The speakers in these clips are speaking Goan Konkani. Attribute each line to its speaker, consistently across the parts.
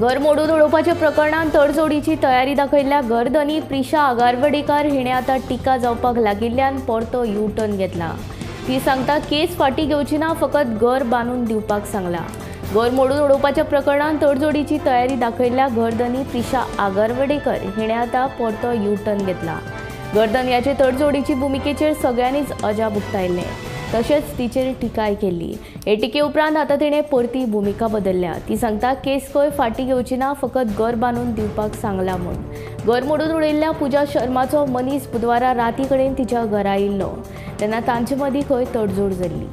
Speaker 1: घर मोडून उडोवपाच्या प्रकरणांत तडजोडीची तयारी दाखयल्ल्या घरधनी प्रिशा आगरवाडेकर हिणें आतां टिका जावपाक लागिल्ल्यान परतो यू टर्न घेतला. ती सांगता केस फाटीं घेवची ना, फकत घर बांदून दिवपाक सांगला. घर मोडून उडोवपाच्या प्रकरणांत तडजोडीची तयारी दाखयल्ल्या घरधनी प्रिशा आगरवाडेकर हिणें आतां परतो यू टर्न घेतला. घरधनयाचे तडजोडीची भुमिकेचेर सगळ्यांनीच अजाप उक्तायल्लें, तशेंच तिचेर टिकाय केल्ली. हे टिके उपरांत आतां तिणें परती भुमिका बदलल्या. ती सांगता केस खंय फाटीं घेवची ना, फकत घर बांदून दिवपाक सांगला म्हूण. घर मोडून उडयल्ल्या पुजा शर्माचो मनीस बुधवारा राती कडेन तिच्या घरा आयिल्लो तेन्ना तांचे मदीं खंय तडजोड जाल्ली.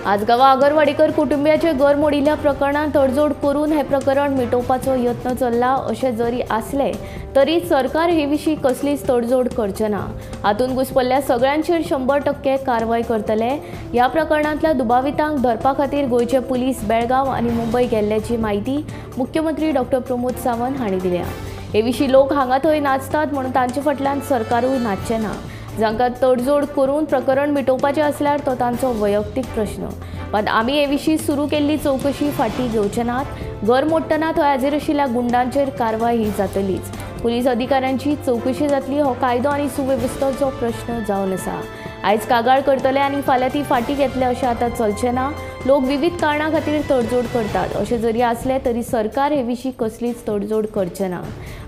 Speaker 1: आजगांवां आगरवाडेकर कुटुंबियाचे घर मोडिल्ल्या प्रकरणांत तडजोड करून हें प्रकरण मिटोवपाचो यत्न चल्ला अशें जरी आसलें तरी सरकार हे विशीं कसलीच तडजोड करचें ना. हातूंत घुस्पल्ल्या सगळ्यांचेर 100% कारवाय करतले. ह्या प्रकरणांतल्या दुबावितांक धरपा खातीर गोंयचे पुलीस बेळगांव आनी मुंबय गेल्ल्याची म्हायती मुख्यमंत्री डॉक्टर प्रमोद सावंत हांणी दिल्या. हे विशीं लोक हांगा थंय नाचतात म्हणून तांचे फाटल्यान सरकारूय नाचचें ना. जांकां तडजोड करून प्रकरण मिटोवपाचें आसल्यार तो तांचो वैयक्तीक प्रश्न. मात आमी हे विशीं सुरू केल्ली चवकशी फाटीं घेवचे नात. घर मोडटना थंय हाजीर आशिल्ल्या गुंडांचेर कारवाय ही जातलीच. पुलीस अधिकाऱ्यांची चवकशी जातली. हो कायदो आनी सुवेवस्थेचो प्रश्न जावन आसा. आयज कागाळ करतले आनी फाल्यां ती फाटीं घेतले अशें आतां चलचें ना. लोक विविध कारणां खातीर तडजोड करतात अशें जरी आसलें तरी सरकार हे विशीं कसलीच तडजोड करचें ना.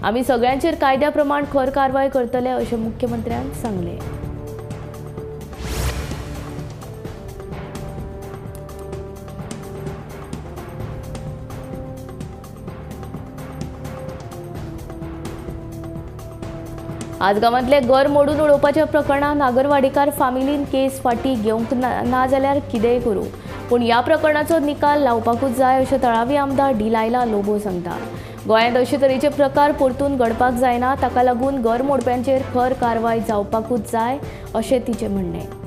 Speaker 1: आमी सगळ्यांचेर कायद्या प्रमाण खर कारवाय करतले अशें मुख्यमंत्र्यान सांगलें. आजगांवांतले घर मोडून उडोवपाच्या प्रकरणांत आगरवाडेकर फामिलीन केस फाटीं घेवंक ना जाल्यार कितेंय करूं, पूण ह्या प्रकरणाचो निकाल लावपाकूच जाय अशें थळावी आमदार डिलायला लोबो सांगता. गोंयांत अशे तरेचे प्रकार परतून घडपाक जायना, ताका लागून घर मोडप्यांचेर खर कारवाय जावपाकूच जाय अशें तिचें म्हणणें.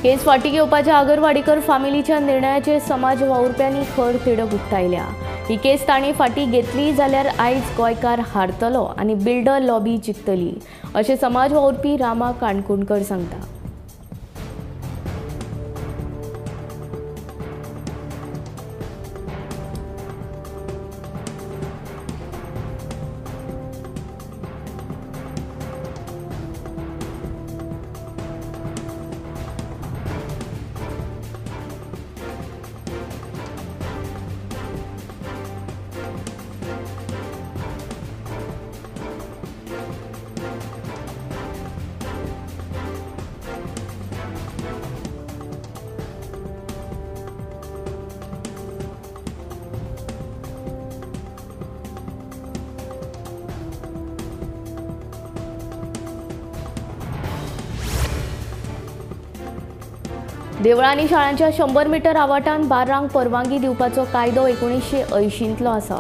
Speaker 1: केस फाटीं घेवपाच्या आगरवाडेकर फामिलीच्या निर्णयाचेर समाज वावुरप्यांनी खर तिडक उक्तायल्या. ही केस तांणी फाटीं घेतली जाल्यार आयज गोंयकार हारतलो आनी बिल्डर लॉबी जिखतली अशें समाज वावुरपी रामा काणकोणकर सांगता. देवळां आनी शाळांच्या 100 मिटर आवाठान बार्रांक परवानगी दिवपाचो कायदो 1980तलो आसा.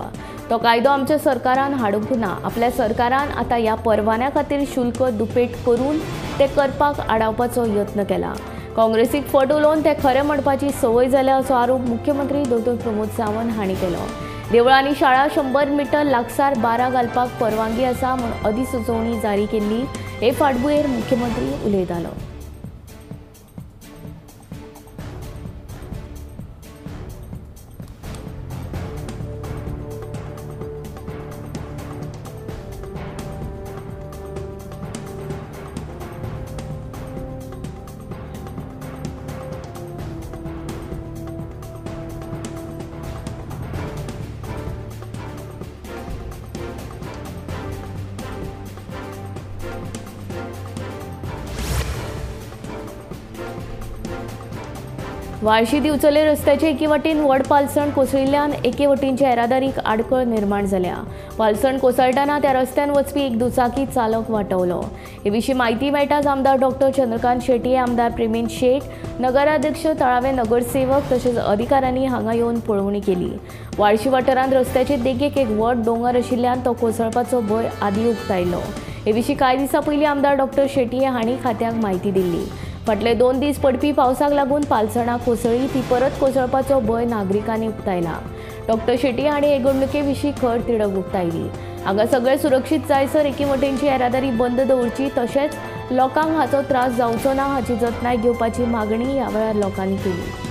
Speaker 1: तो कायदो आमच्या सरकारान हाडूंक ना. आपल्या सरकारान आतां ह्या परवान्या खातीर शुल्क दुपेट करून ते करपाक आडावपाचो यत्न केला. काँग्रेसीक फट उलोवन ते खरें म्हणपाची संवय जाल्या असो आरोप मुख्यमंत्री डॉक्टर प्रमोद सावंत हांणी केलो. देवळां आनी शाळा 100 मिटर लागसार बारां घालपाक परवानगी आसा म्हूण अधिसुचोवणी जारी केल्ली. हे फाटभुंयेर मुख्यमंत्री उलयतालो. वाळशी दिवचले रस्त्याचे एके वटेन व्हड पालसण कोसळिल्ल्यान एके वटेनच्या येरादारीक आडखळ निर्माण जाल्या। पालसण कोसळटना त्या रस्त्यान वचपी एक दुचाकी चालक वाटवलो। हे विशीं म्हायती मेळटाच आमदार डॉक्टर चंद्रकांत शेट्ये, आमदार प्रेमेंद शेट, नगराध्यक्ष, थळावे नगरसेवक तशेंच अधिकाऱ्यांनी हांगा येवन पळोवणी केली। वाळशी वाठारांत रस्त्याचे देगेक एक व्हड दोंगर आशिल्ल्यान तो कोसळपाचो भंय आदी उक्तायलो। हे विशीं कांय दिसां पयलीं आमदार डॉक्टर शेट्ये हांणी खात्याक म्हायती दिल्ली। फाटले 2 दीस पडपी पावसाक लागून पालसणां कोसळ्ळी, ती परत कोसळपाचो भंय नागरिकांनी उक्तायला। डॉक्टर शेट्ये हांणी हे घडणुके विशीं खर तिडक उक्तायली। हांगा सगळे सुरक्षीत जायसर एके वटेनची येरादारी बंद दवरची, तशेंच लोकांक हाचो त्रास जावचो ना हाची जतनाय घेवपाची मागणी ह्या वेळार लोकांनी केली।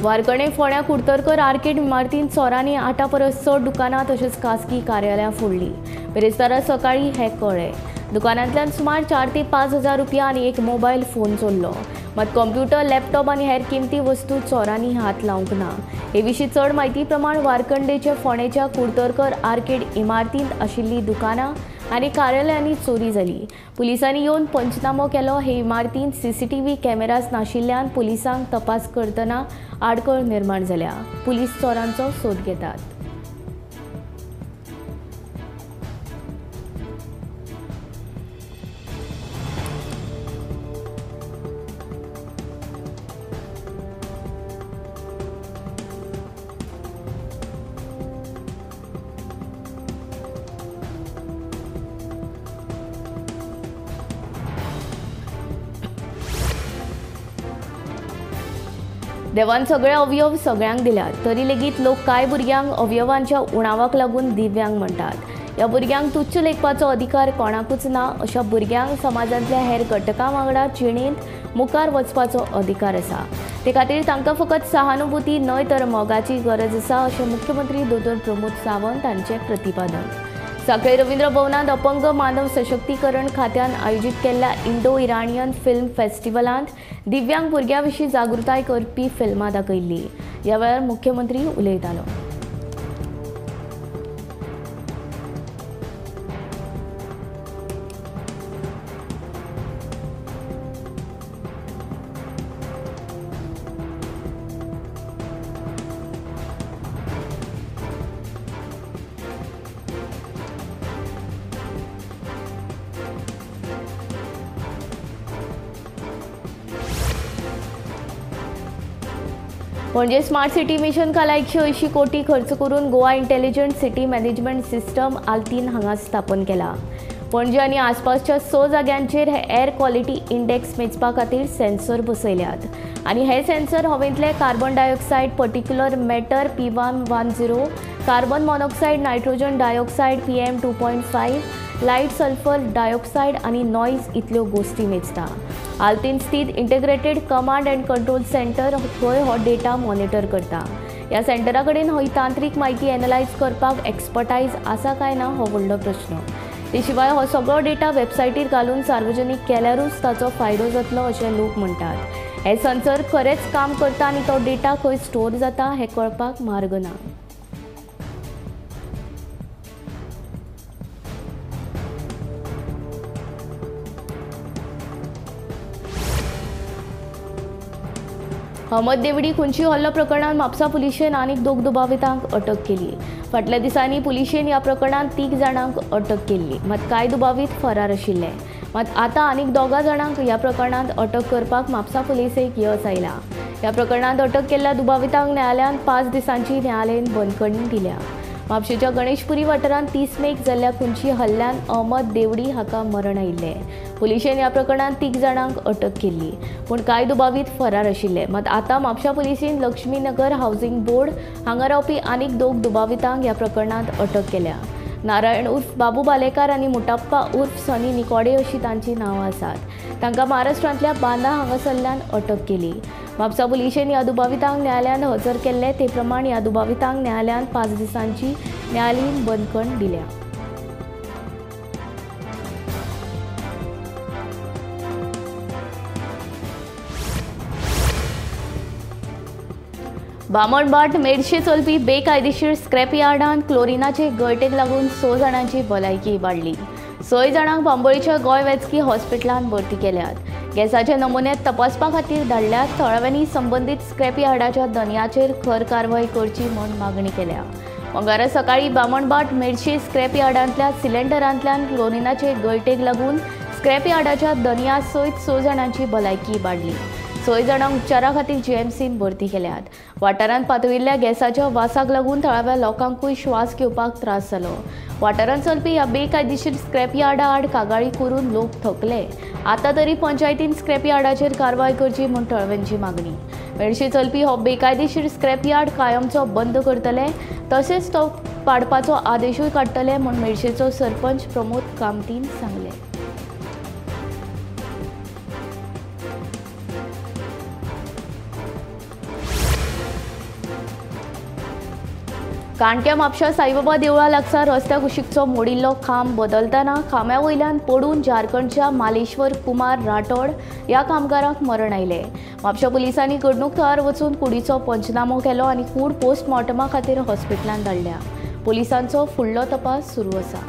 Speaker 1: वारकणे फोंड्या कुडतरकर आर्केड इमारतींत चोरांनी 8 परस चड दुकानां तशेंच खासगी कार्यालयां फोडलीं। बिरेस्तारा सकाळीं हें कळ्ळें। दुकानांतल्यान सुमार 4 ते 5 हजार रुपया आनी एक मोबायल फोन चोरलो। मात कंप्युटर, लॅपटॉप आनी हेर किमती वस्तू चोरांनी हात लावंक ना। हे विशीं चड म्हायती प्रमाण वारकंडेच्या फोंडेच्या कुडतरकर आर्केड इमारतींत आशिल्लीं दुकानां आनी कार्यालयांनी चोरी जाली। पुलिसांनी येवन पंचनामो केलो। हे इमारतींत सीसीटीव्ही कॅमेरास नाशिल्ल्यान पुलिसांक तपास करतना आडखळ निर्माण जाल्या। पुलीस चोरांचो सोद घेतात। देवान सगळे अवयव सगळ्यांक दिल्यात, तरी लेगीत लोक कांय भुरग्यांक अवयवांच्या उणावाक लागून दिव्यांग म्हणटात। ह्या भुरग्यांक तुच्छ लेखपाचो अधिकार कोणाकूच ना। अशा भुरग्यांक समाजांतल्या हेर घटकां वांगडा जिणेंत मुखार वचपाचो अधिकार आसा। ते खातीर तांकां फकत सहानुभूती न्हय तर मोगाची गरज आसा, अशें मुख्यमंत्री दोतोर प्रमोद सावंत हांचें प्रतिपादन। साखळे रवींद्र भवनांत अपंग मानव सशक्तीकरण खात्यान आयोजीत केल्ल्या इंडो इराणियन फिल्म फेस्टिवलांत दिव्यांग भुरग्यां विशीं जागृताय करपी फिल्मां दाखयल्ली। ह्या वेळार मुख्यमंत्री उलयतालो। पणजे स्मार्ट सिटी मिशन खाला 180 कोटी खर्च करून Goa intelligent city management system आल्तीन हांगा स्थापन केला। पणजे आनी आसपासच्या 6 जाग्यांचेर हे एअर क्वॉलिटी इंडेक्स मेजपा खातीर सेन्सर बसयल्यात आनी हे sensor हवेंतले carbon dioxide, particular matter P110, carbon monoxide, nitrogen dioxide, PM 2.5, light sulphur dioxide आनी नॉयज इतल्यो गोश्टी मेजता। आल्तीन स्थित integrated command and control centre थंय हो डेटा मॉनिटर करता। ह्या सेंटरा कडेन ही तांत्रीक म्हायती एनलायज करपाक एक्सपर्टायज आसा काय ना हो व्हडलो प्रश्न। ते शिवाय हो सगळो डेटा वेबसायटीर घालून सार्वजनीक केल्यारूच ताचो फायदो जातलो अशें लोक म्हणटात। हे सेन्सर खरेंच काम करता आनी तो डेटा खंय स्टोर जाता हें कळपाक मार्ग ना। अहमद देवडी खुनशी हल्लो प्रकरणांत म्हापसा पुलिशेन आनीक 2 दुबावितांक अटक केली। फाटल्या दिसांनी पुलिशेन ह्या प्रकरणांत 3 जाणांक अटक केल्ली, मात कांय दुबावीत फरार आशिल्ले। मात आतां आनीक 2 जाणांक ह्या प्रकरणांत अटक करपाक म्हापसा पुलिसेक यश आयलां। ह्या प्रकरणांत अटक केल्ल्या दुबावितांक न्यायालयान 5 दिसांची न्यायालयीन बंदखण दिल्या। म्हापशेच्या गणेशपुरी वाठारांत 30 मेक जाल्ल्या खुनशी हल्ल्यान अहमद देवडी हाका मरण आयिल्लें। पुलिशेन ह्या प्रकरणांत 3 जाणांक अटक केल्ली, पूण कांय दुबावीत फरार आशिल्ले। मात आतां म्हापशा पुलिसेन लक्ष्मीनगर हावसिंग बोर्ड हांगा रावपी आनीक 2 दुबावितांक ह्या प्रकरणांत अटक केल्या। नारायण उर्फ बाबू बालेकार आनी मुटाप्पा उर्फ सनी निकोडे अशी तांची नांवां आसात। तांकां महाराष्ट्रांतल्या बांदा हांगासरल्यान अटक केली। म्हापसा पुलिशेन ह्या दुबावितांक न्यायालयांत हजर केल्ले, ते प्रमाण ह्या दुबावितांक न्यायालयान 5 दिसांची न्यायालयीन बंदखण दिल्या। बामणभाट मेडशे चलपी बेकायदेशीर स्क्रॅप यार्डान क्लोरिनाचे गळटेक लागून 6 जाणांची भलायकी इबाडली. 6 जाणांक बांबोळीच्या गोंय वैजकी हॉस्पिटलांत भरती केल्यात. गॅसाचे नमुने तपासपा खातीर धाडल्यात. थळाव्यांनी संबंदीत स्क्रॅप यार्डाच्या धनयाचेर खर कारवाय करची म्हूण मागणी केल्या. मंगळारा सकाळी बामणभाट मेडशे स्क्रॅप यार्डांतल्या सिलेंडरांतल्यान क्लोरिनाचे गळटेक लागून स्क्रॅप यार्डाच्या धनया सयत 6 जाणांची भलायकी इबाडली. 6 जाणांक उपचारा खातीर जीएमसीन भरती केल्यात. वाठारांत पातळिल्ल्या गॅसाच्या वासाक लागून थळाव्या लोकांकूय श्वास घेवपाक त्रास जालो. वाठारांत चलपी ह्या बेकायदेशीर स्क्रॅप यार्डा आड कागाळी करून लोक थकले. आतां तरी पंचायतीन स्क्रॅप यार्डाचेर कारवाय करची म्हूण थळाव्यांची मागणी. मेडशे चलपी हो बेकायदेशीर स्क्रॅप यार्ड कायमचो बंद करतले, तशेंच तो पाडपाचो आदेशूय काडटले म्हूण मेडशेचो सरपंच प्रमोद कामतीन सांगलें. काणक्या म्हापशा साईबाबा देवळा लागसार रस्त्या कुशीकचो मोडिल्लो खांब बदलतना खांब्या वयल्यान पडून झारखंडच्या मालेश्वर कुमार राठोड ह्या कामगाराक मरण आयलें. म्हापशा पुलिसांनी घडणूक थळार वचून कुडीचो पंचनामो केलो आनी कूड पोस्टमॉर्टमा खातीर हॉस्पिटलांत धाडल्या. पुलिसांचो फुडलो तपास सुरू आसा.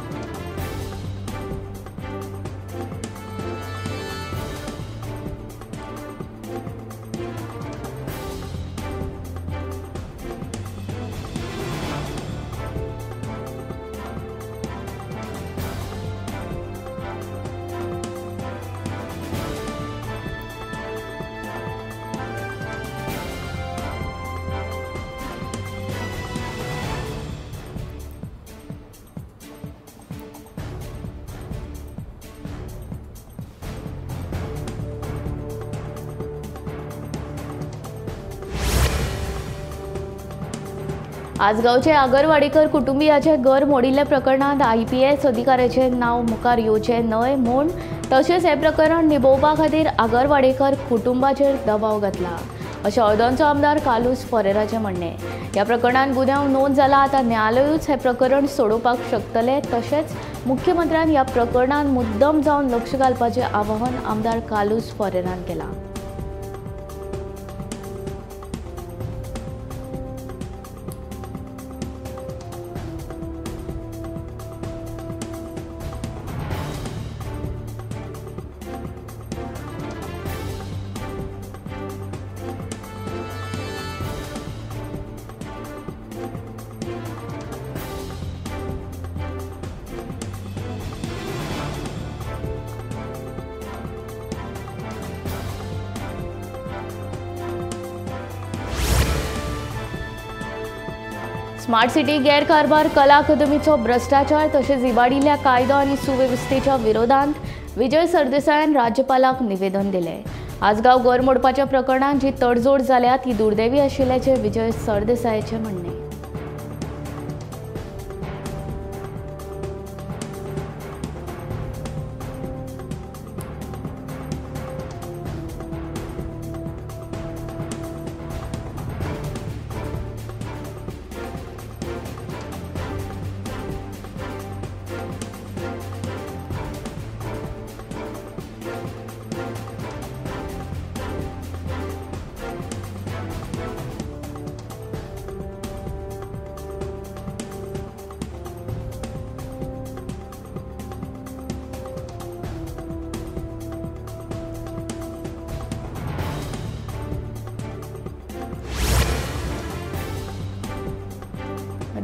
Speaker 1: आजगांवचे आगरवाडेकर कुटुंबियाचे घर मोडिल्ल्या प्रकरणांत आयपीएस अधिकाऱ्याचे नांव मुखार येवचें न्हय म्हूण तशेंच हें प्रकरण निभोवपा खातीर आगरवाडेकर कुटुंबाचेर दबाव घातला अशें हळदोणचो आमदार कार्लुस फेरेराचें म्हणणें. ह्या प्रकरणांत गुन्यांव नोंद जाला, आतां न्यायालयूच हें प्रकरण सोडोवपाक शकतलें. तशेंच मुख्यमंत्र्यान ह्या प्रकरणांत मुद्दम जावन लक्ष घालपाचें आवाहन आमदार कार्लुस फेरेरान केलां. स्मार्ट सिटी गैरकारभार, कला अकादमीचो भ्रश्टाचार तशेंच इबाडिल्ल्या कायदो आनी सुवेवस्थेच्या विरोधांत विजय सरदेसायान राज्यपालाक निवेदन दिलें. आजगांव घर मोडपाच्या प्रकरणांत जी तडजोड जाल्या ती दुर्दैवी आशिल्ल्याचें विजय सरदेसायाचें म्हणणें.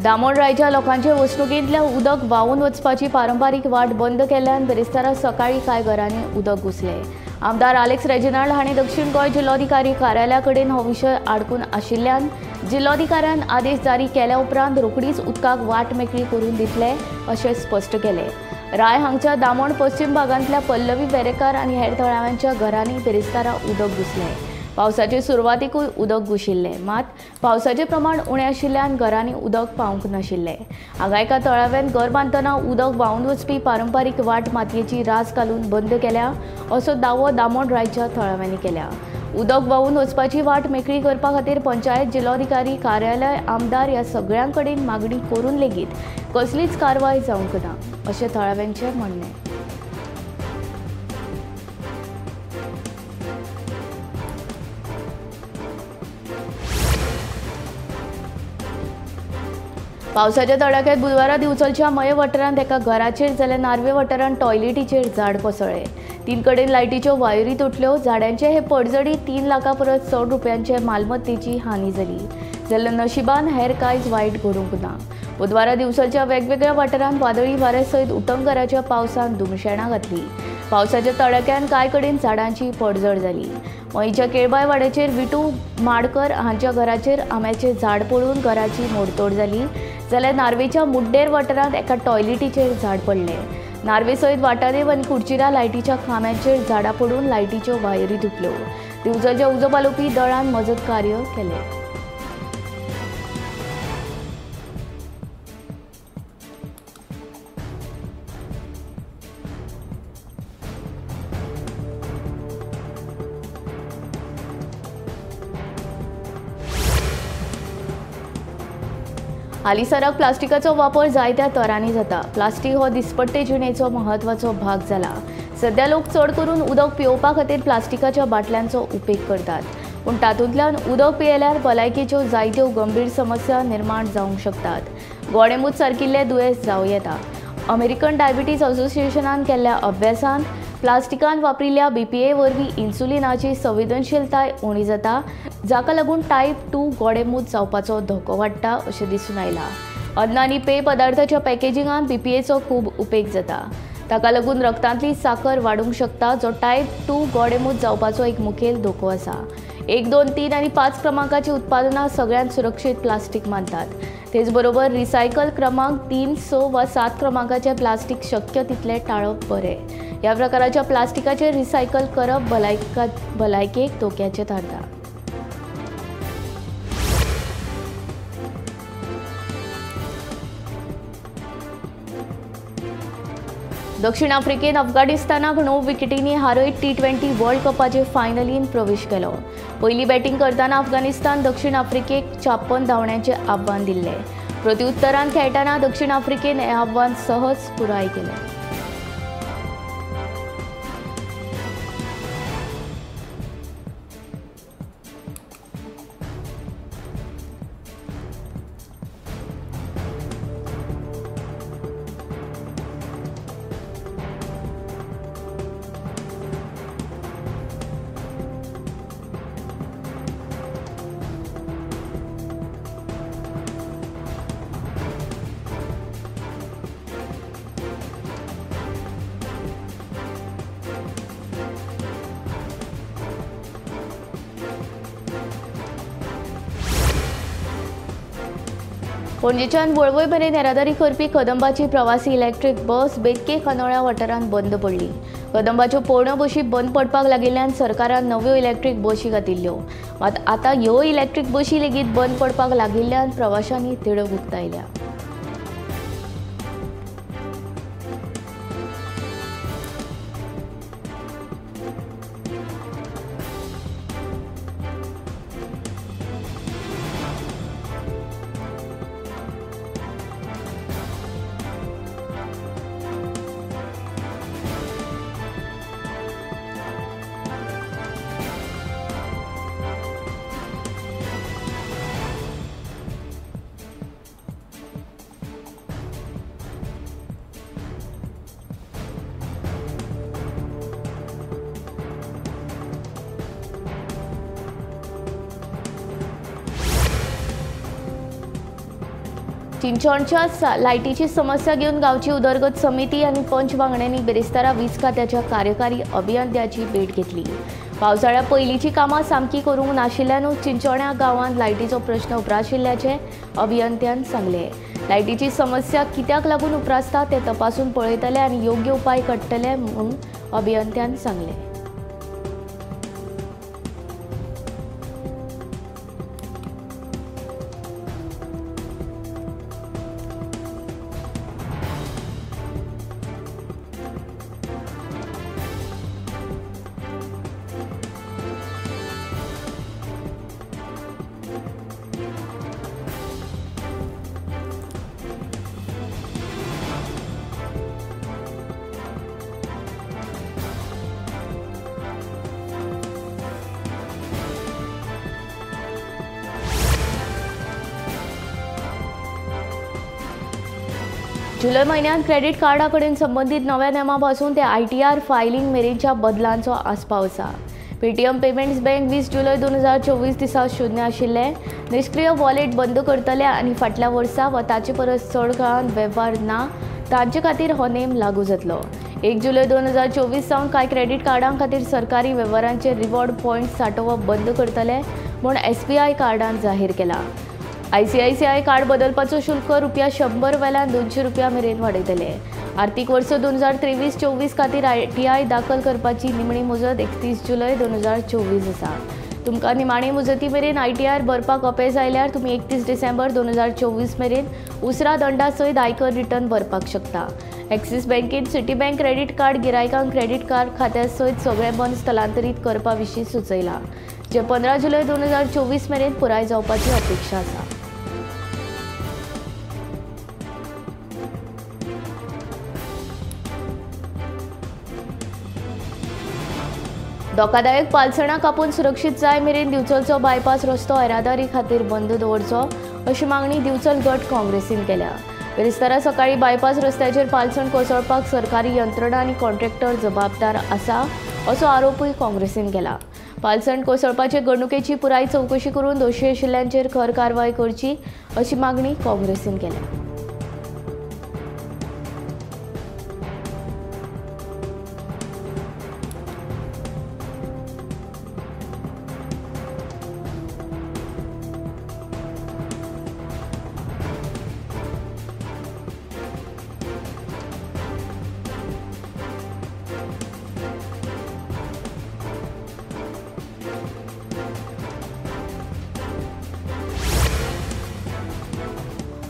Speaker 1: दामोण रायच्या लोकांचे वसणुकेंतल्या उदक व्हांवून वचपाची पारंपारीक वाट बंद केल्ल्यान बिरेस्तारा सकाळीं कांय घरांनी उदक घुसलें. आमदार आलेक्स रेजिनाल्ड हांणी दक्षिण गोंय जिल्लोधिकारी कार्यालया कडेन हो विशय आडकून आशिल्ल्यान जिल्लोधिकाऱ्यान आदेश जारी केल्या उपरांत रोखडीच उदकाक वाट मेकळी करून दितले अशें स्पश्ट केलें. राय हांगच्या दामोण पश्चिम भागांतल्या पल्लवी वेरेकार आनी हेर थळाव्यांच्या घरांनी बिरेस्तारा उदक घुसलें. पावसाचे सुरवातीकूय उदक घुशिल्लें, मात पावसाचें प्रमाण उणें आशिल्ल्यान घरांनी उदक पावूंक नाशिल्लें. हांगा एका थळाव्यान घर बांदतना उदक व्हांवून वचपी पारंपारीक वाट मातयेची रास घालून बंद केल्या असो दावो दामोण रायच्या थळाव्यांनी केल्या. उदक व्हांवून वचपाची वाट मेकळी करपा खातीर पंचायत, जिल्लोधिकारी कार्यालय, आमदार ह्या सगळ्यां कडेन मागणी करून लेगीत कसलीच कारवाय जावंक ना अशें थळाव्यांचें म्हणणें. पावसाच्या तडाख्यात बुधवारा दिवचलच्या मये वाठारांत एका घराचेर जाल्यार नार्वे वाठारांत टॉयलेटीचेर झाड कोसळ्ळें. 3 कडेन लायटीच्यो वायरी तुटल्यो. झाडांचे हे पडझडी 3 लाखां परस चड रुपयांचे मालमत्तेची हानी जाली. जाल्यार नशिबान हेर कांयच वायट घडूंक ना. बुधवारा दिवचलच्या वेगवेगळ्या वाठारांत वादळी वाऱ्या सयत उटंगराच्या पावसान धुमशेणां घातली. पावसाच्या तडाख्यान कांय कडेन झाडांची पडझड जाली. मयेंच्या केळबाय वाड्याचेर विटू माडकर हांच्या घराचेर आंब्याचें झाड पडून घराची मोडतोड जाली. जाल्यार नार्वेच्या मुड्डेर वाठारांत एका टॉयलेटीचेर झाड पडलें. नार्वे सयत वाटादेव आनी कुडचिरा लायटीच्या खांब्यांचेर झाडां पडून लायटीच्यो वायरी तुटल्यो. दिवचलच्या उजो पालोवपी दळान मजत कार्य केलें. हालींसराक प्लास्टिकाचो वापर जायत्या तरांनी जाता. प्लास्टीक हो दिसपट्टे जिणेचो म्हत्वाचो भाग जाला. सध्या लोक चड करून उदक पिवपा खातीर प्लास्टिकाच्या बाटल्यांचो उपेग करतात, पूण तातूंतल्यान उदक पियेल्यार भलायकेच्यो जायत्यो गंभीर समस्या निर्माण जावंक शकतात. गोडेंमूत सारकिल्ले दुयेंस जावं येता. अमेरिकन डायबिटीज असोसिएशनान केल्ल्या अभ्यासांत प्लास्टिकान वापरिल्ल्या बीपीए वरवीं इन्सुलिनाची संवेदनशीलताय उणी जाता, जाका लागून टायप 2 गोडेंमूत जावपाचो धोको वाडटा अशें दिसून आयलां. अन्न आनी पेय पदार्थाच्या पॅकेजिंगान बीपीएचो खूब उपेग जाता. ताका लागून रक्तांतली साकर वाडूंक शकता, जो टायप 2 गोडेंमूत जावपाचो एक मुखेल धोको आसा. 1, 2, 3 आनी 5 क्रमांकाची उत्पादनां सगळ्यांत सुरक्षीत प्लास्टीक मानतात. तेचबरोबर रिसायकल क्रमांक 3, 6 वा 7 क्रमांकाचे प्लास्टीक शक्य तितलें टाळप बरें. ह्या प्रकाराच्या प्लास्टिकाचें रिसायकल करप भलायकेक धोक्याचें थारता. दक्षिण आफ्रिकेन अफगाणिस्तानाक 9 विकेटींनी हारयत T20 world कपाचे फायनलीन प्रवेश केलो. पयली बॅटींग करतना अफगाणिस्तान दक्षिण आफ्रिकेक 56 धांवड्यांचें आव्हान दिल्लें. प्रत्युत्तरान खेळटना दक्षिण आफ्रिकेन हें आव्हान सहज पुराय केलें. पणजेच्यान वळवय मेरेन येरादारी करपी कदंबाची प्रवासी इलेक्ट्रीक बस बेतके खानोळ्या वाठारांत बंद पडली. कदंबाच्यो पोरण्यो बशी बंद पडपाक लागिल्ल्यान सरकारान नव्यो इलेक्ट्रीक बशी घातिल्ल्यो. मात आतां ह्यो इलेक्ट्रीक बशी लेगीत बंद पडपाक लागिल्ल्यान प्रवाशांनी तिडक उक्तायल्या. चिंचोणच्या लायटीची समस्या घेवन गांवची उदरगत समिती आनी पंच वांगड्यांनी बिरेस्तारा वीज खात्याच्या कार्यकारी अभियंत्याची भेट घेतली. पावसाळ्या पयलींची कामां सामकी करूंक नाशिल्ल्यानूच चिंचोण्या गांवांत लायटीचो प्रश्न उप्राशिल्ल्याचें अभियंत्यान सांगलें. लायटीची समस्या कित्याक लागून उप्रासता तें तपासून पळयतले आनी योग्य उपाय काडटले म्हूण अभियंत्यान सांगलें. जुलय म्हयन्यांत क्रेडीट कार्डा कडेन संबंदीत नव्या नेमा पासून ते ITR filing मेरेनच्या बदलांचो आस्पाव आसा. पेटीएम पेमेंट्स बँक 20 जुलय 2024 दिसा शून्य आशिल्ले निश्क्रीय वॉलेट बंद करतले आनी फाटल्या वर्सा वा ताचे परस चड काळान वेव्हार ना तांचे खातीर हो नेम लागू जातलो. 1 जुलय 2024 सावन कांय क्रेडीट कार्डां खातीर सरकारी वेव्हारांचे रिवॉर्ड पॉयंट सांठोवप बंद करतले म्हूण SBI कार्डान जाहीर केला. ICICI card बदलपाचो शुल्क ₹100 वेल्यान ₹200 मेरेन वाडयतले. आर्थिक वर्स 2023-24 खातीर ITI दाखल करपाची निमणी मुजत 31 जुलय 2024 आसा. तुमकां निमाणी मुजती मेरेन ITR भरपाक अपेस आयल्यार तुमी 31 डिसेंबर 2024 मेरेन उसरा दंडा सयत आयकर रिटर्न भरपाक शकता. एक्सिस बँकेन सिटी बँक क्रेडीट कार्ड गिरायकांक क्रेडीट कार्ड खात्या सयत सगळे बंद स्थलांतरीत करपा विशीं सुचयलां, जे 15 जुलय 2024 मेरेन पुराय जावपाची अपेक्षा आसा. धोकादायक पालसणां कापून सुरक्षीत जाय मेरेन दिवचलचो बायपास रस्तो येरादारी खातीर बंद दवरचो अशी मागणी दिवचल गट काँग्रेसीन केल्या. बिरेस्तारा सकाळी बायपास रस्त्याचेर पालसण कोसळपाक सरकारी यंत्रणा आनी कॉन्ट्रॅक्टर जबाबदार आसा असो आरोपूय काँग्रेसीन केला. पालसण कोसळपाचे घडणुकेची पुराय चवकशी करून दोशी आशिल्ल्यांचेर खर कारवाय करची अशी मागणी काँग्रेसीन केल्या.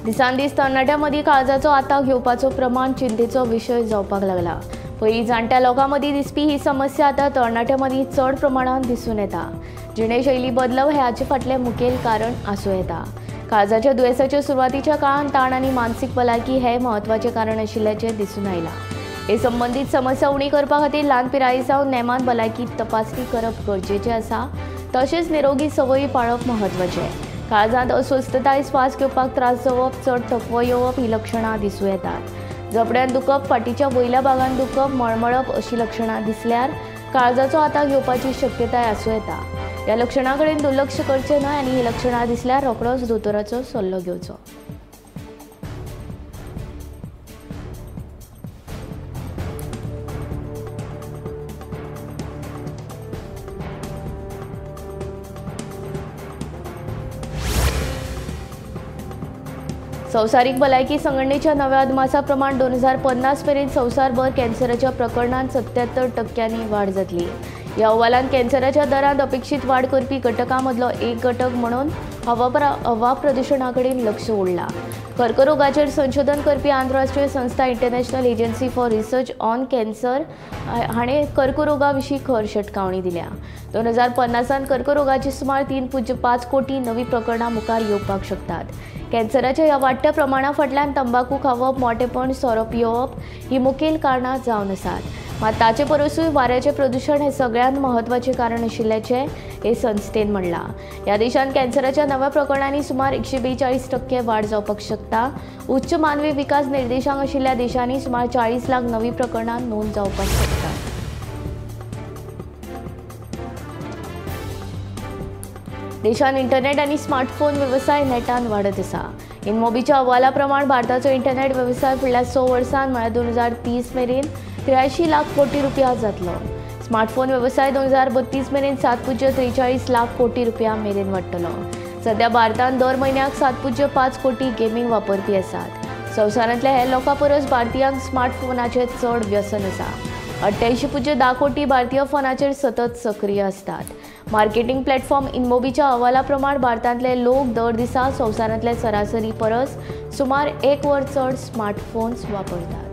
Speaker 1: दिसान दीस तरणाट्यां मदीं काळजाचो आताक येवपाचो प्रमाण चिंतेचो विशय जावपाक लागला. पयलीं जाणट्या लोकां मदीं दिसपी ही समस्या आतां तरणाट्यां मदीं चड प्रमाणांत दिसून येता. जिणेशैली बदलप हें हाचे फाटलें मुखेल कारण आसूं येता. काळजाच्या दुयेंसाच्या सुरवातीच्या काळांत ताण आनी मानसीक भलायकी हें म्हत्वाचें कारण आशिल्ल्याचें दिसून आयलां. हे संबंदीत समस्या उणी करपा खातीर ल्हान पिराये सावन नेमान भलायकी तपासणी करप गरजेचें आसा. तशेंच निरोगी संवयी पाळप म्हत्वाचें. काळजांत अस्वस्थताय, श्वास घेवपाक त्रास जावप, चड थकवो येवप ही लक्षणां दिसूं येतात. जबड्यान दुखप, फाटीच्या वयल्या भागान दुखप, मळमळप अशी लक्षणां दिसल्यार काळजाचो आताक येवपाची शक्यताय आसूं येता. ह्या लक्षणां कडेन दुर्लक्ष करचें न्हय आनी ही लक्षणां दिसल्यार रोखडोच दोतोराचो सल्लो घेवचो. संवसारीक भलायकी संघटनेच्या नव्या अदमासा प्रमाण 2050 मेरेन संवसारभर कॅन्सराच्या प्रकरणांत 77% वाड जातली. ह्या अहवालांत कॅन्सराच्या दरांत अपेक्षीत वाड करपी घटकां मदलो एक घटक म्हणून हवा प्रदुशणा कडेन लक्ष ओडलां. कर्करोगाचेर संशोधन करपी आंतरराष्ट्रीय संस्था International Agency for Research on Cancer हाणें कर्करोगा विशीं खर शिटकावणी दिल्या. 2050 कर्करोगाची सुमार 3.5 कोटी नवी प्रकरणां मुखार येवपाक शकतात. कॅन्सराच्या ह्या वाडट्या प्रमाणा फाटल्यान तंबाकू खावप, मोटेपण, सोरो पियोवप ही मुखेल कारणां जावन आसात. मात ताचे परसूय वाऱ्याचें प्रदुशण हें सगळ्यांत म्हत्वाचें कारण आशिल्ल्याचें हे संस्थेन म्हणलां. ह्या देशांत कॅन्सराच्या नव्या प्रकरणांनी सुमार 142% वाड जावपाक शकता. उच्च मानवी विकास निर्देशांक आशिल्ल्या देशांनी सुमार 40 लाख नवी प्रकरणां नोंद जावपाक शकतात. देशांत इंटरनेट आनी स्मार्टफोन वेवसाय नेटान वाडत आसा. इनमोबीच्या अहवाला प्रमाण भारताचो इंटरनेट वेवसाय फुडल्या 6 वर्सांत म्हळ्यार 2030 मेरेन 83 लाख कोटी रुपया जातलो. स्मार्टफोन वेवसाय 2032 मेरेन 7.43 लाख कोटी रुपया मेरेन वाडटलो. सध्या भारतांत दर म्हयन्याक 7.5 कोटी गेमींग वापरपी आसात. संवसारांतल्या हेर लोकां परस भारतीयांक स्मार्टफोनाचें चड व्यसन आसा. 88.10 कोटी भारतीय फोनाचेर सतत सक्रीय आसतात. मार्केटिंग प्लॅटफॉर्म इनमोबीच्या अहवाला प्रमाण भारतांतले लोक दर दिसा संवसारांतले सरासरी परस सुमार 1 वर चड स्मार्टफोन्स वापरतात.